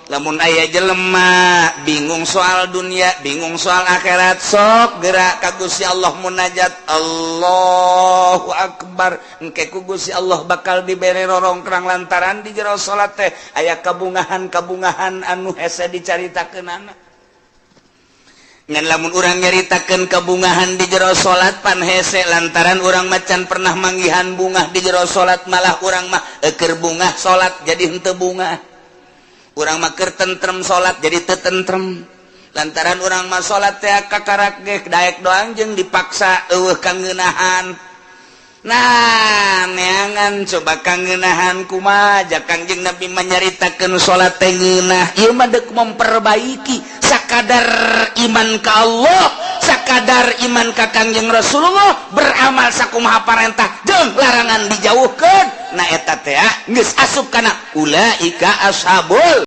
Lamun aya jelema bingung soal dunia, bingung soal akhirat, sok gerak ka Gusti Allah, munajat, Allahu Akbar. Engke ku Gusti Allah bakal dibere rorongkrang, lantaran di jero salat teh aya kabungahan-kabungahan anu hese dicaritakeunana. Ngan lamun urang nyaritakeun kabungahan di jero salat, pan hese, lantaran urang macan pernah manggihan bungah di jero salat. Malah urang mah eker bungah salat, jadi henteu bungah. Urang mah keur tentrem salat, jadi teu tentrem, lantaran urang mah salat teh kakarak ge daek doang jeung dipaksa, euweuh kangeunahan. Nah, neangan coba kangeunahan kumaha. Kangjeng Nabi menyaritakeun salat teh ngeunah. Ieu mah deuk memperbaiki sakadar iman ka Allah, sakadar iman ka Kangjeng Rasulullah, beramal sakumaha parentah jeung larangan dijauhkeun. Nah, eta teh geus asup kana ulaika ashabul